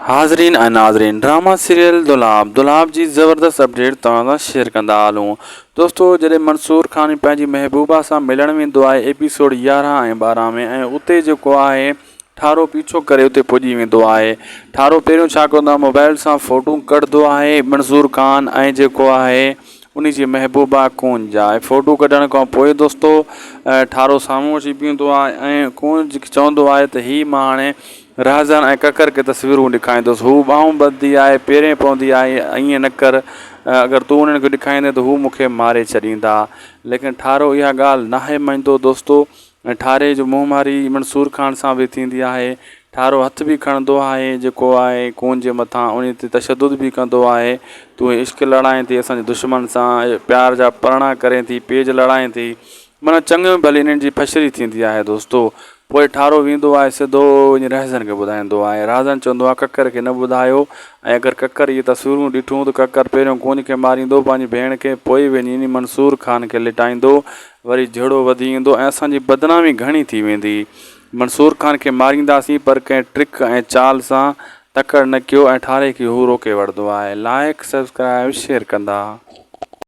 حاضرين ۽ ناظرين drama serial دولاب دولاب جي زبردست اپڊيٽ توهان سان شيئر ڪندا هلون دوستو جڏهن منصور خان پنهنجي محبوبا سان ملڻ ويندو آهي ايپيسوڊ 11 ۽ 12 ۾ ۽ اتي جيڪو آهي ٺارو پيڇو ڪري اتي پڄي ويندو آهي ٺارو پهريون ڇا ڪندو آهي موبائل سان فوٽو ڪڍندو آهي منصور خان ۽ جيڪو آهي ان جي محبوبا ڪونج آهي فوٽو ڪڍڻ کان پوء دوستو ٺارو سامهون اچي بيهندو آهي ۽ ڪونج چوندو آهي ته هي مان هاڻي رهزن ۽ ڪڪر کي تصويرون ڏيکائيندس. هوء ٻانهون ٻڌندي آهي، پيرين پوندي آهي، ائين نه ڪر، اگر تون انهن کي ڏيکائيندين ته هو مون کي ماري ڇڏيندا. ليڪن ٺارو اها ڳالهه ناهي مڃندو. دوستو! ٺاري جو منهن ماري منصور خان سان به ٿيندي آهي. ٺارو هٿ به کڻندو آهي، جيڪو آهي ڪونج جي مٿان انهي تي تشدد به ڪندو آهي. تون عشق لڙائين ٿي اسان جي دشمن سان، پيار جا پرڻا ڪرين ٿي، پيج لڙائين ٿي. معنيٰ چڱيون ڀلي انهن جي ڦشري ٿيندي آهي دوستو. پوء ٺارو ويندو آهي سڌو وڃي رهزن کي ٻڌائيندو آهي. رهزن چوندو آهي ڪڪر کي نه ٻڌايو ۽ اگر ڪڪر اهي تصويرون ڏٺون ته ڪڪر پهريون ڪونج کي ماريندو پنهنجي ڀيڻ کي پوء وڃي انهي منصور خان کي لٽائيندو وري جهيڙو وڌي ايندو ۽ اسان جي بدنامي گهڻي ٿي ويندي. منصور خان کي مارينداسين پر ڪنهن ٽرڪ ۽ چال سان تڪڙ نه ڪيو ۽ ٺاري کي هو روڪي وٺندو آهي. لائيڪ سبسڪرائيب شيئر ڪندا.